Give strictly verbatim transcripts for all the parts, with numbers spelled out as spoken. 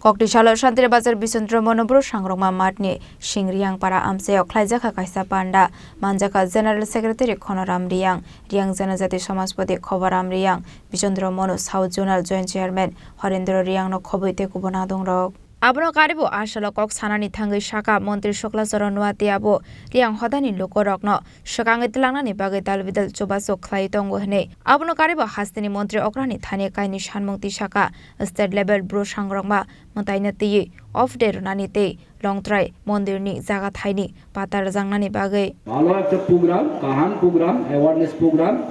Kokti salo Santira Bazar Bisondro Monobro Sangrokma Matni Sing Riang Para Amchaio khlaijakha kaisa panda, manjakha General Secretary Khonoram Riang, Riang Janajati Samajpati Khobaram Riang, Bisondro Mono South Zonal Joint Chairman Horendro Riang no khobwi tei kubun adongrok. Abono karibo asalo kok sanani thangwi saka Montri Sokla Charan Noatia bo Riang hodani lukorokno swkangwi tlangnani bagwi dalbidal chubachu khlai tongo hwnwi. Abono karibo hasteni montri okrani thani kainwi sanmung tisaka state level bru sangrokma mwtaino twiwi off day rwnani tei Longtrai mondirni jaga thaini pata rwjaknani bagwi. Bhalo ekta program, kaham program, awareness program,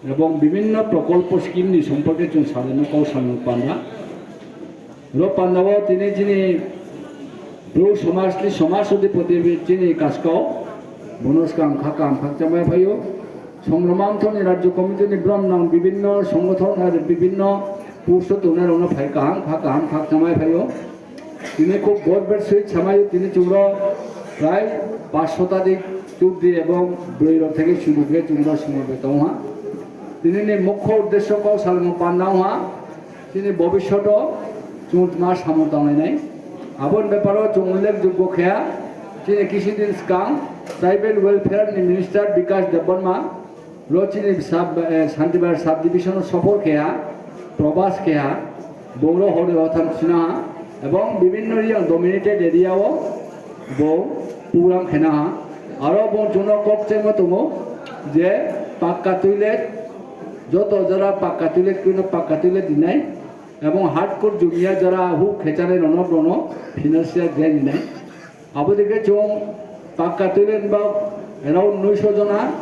ebong bibhinno prokolpo scheme ni somporke chwng salino kok salino panda. Ro pandao tini chini bru somajni somaj odhipoti chini kaskao bono swkang kha kaham khakchamai phaio. Songroma Motha ni Rajya Committee ni brom nang bibhinno songothon ar bibhinno post o tongnai rokno phai kaham kha kaham khakchamai phaio. Tini khub gorbor sohit samaio tini chwngno prai paanch shotadik chudri ebong bwrwi rok theke chudri khe chwngno sumorbe tongha. Tini ni mukho uddesho kok salmo panda wngha. Chini bobishoto chwng tma samung tanglainai. Aboni beparo chwng ullekh joggo khe chini kisi din swkang Tribal Welfare ni Minister Bikash Debbarma ro chini sub, eh, Santibazar sub division o sophor khe ha, probas khe ha, boro hori hotham sina ha, ebong bibhinno yang dominated area o bo program khena ha. Aro bo chwngno kok chengma tongo je pakka toilet joto jora pakka toilet kwino pakka toilet dinai. Ebong hardcore jumia jora huk khechanai rono bono financial gain hinai. Abo dike chwng pakka toilet ba around noisho jona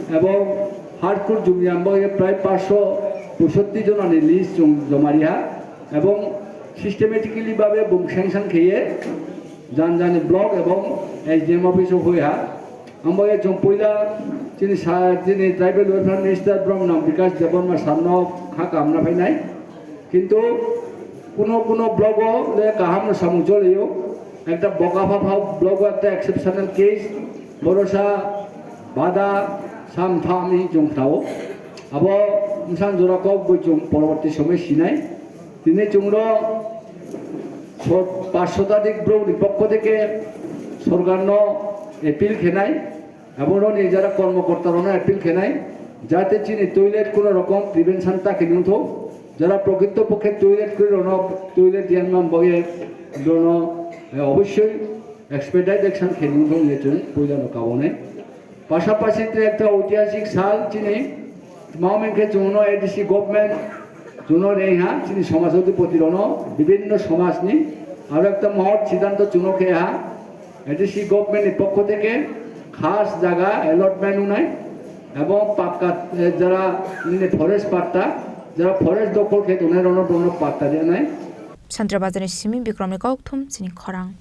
ebong hardcore jumia ba prai paanchsho poisotti jona ni list chwng joma riha ebong systematically babe bung sanction kheye jan jani block ebong S D M office o hoiha. Ambo ye chwng puila chini sa, chini Tribal Welfare Minister Bromnang Bikash Debbarma sarno kha kamna phainai. Kintu kuno kuno blogo le kaham no samung cholio. Ekta Bokapha pha blogo ekta exceptional case, borosa bada sam thami chwng khnao. Abo msan jora kok bo chwng poroborti somoi sinai. Tini chwngno so-, paanch shotadik borokni pokho theke sorkarno appeal khenai, abo rokni jara kormokortarokno appeal khenai, jate chini toilet kuno rokom prevention ta khe nungthok, jara prokrito pokhe toilet kwrwi rokno toilet yanma boye bono, eh, obossoi expedite action khe nungthok hinwi chwng puilano kabonai. Pasapasi tei ekta oitihasik sal chini, tma hwn khe chwngno A D C government chwngno rengha chini somaj odhipoti rokno, bibhinno somajni aro ekta mohot siddhanto chwngno khe ha A D C government ni pokho theke khas jaga allotment wngnai ebong pakka, eh, jara nini forest patta, jara forest dokhol khe tongnai rokno bono patta rwnai. Santira Bazarni simi Bikromni kokthum chini khorang.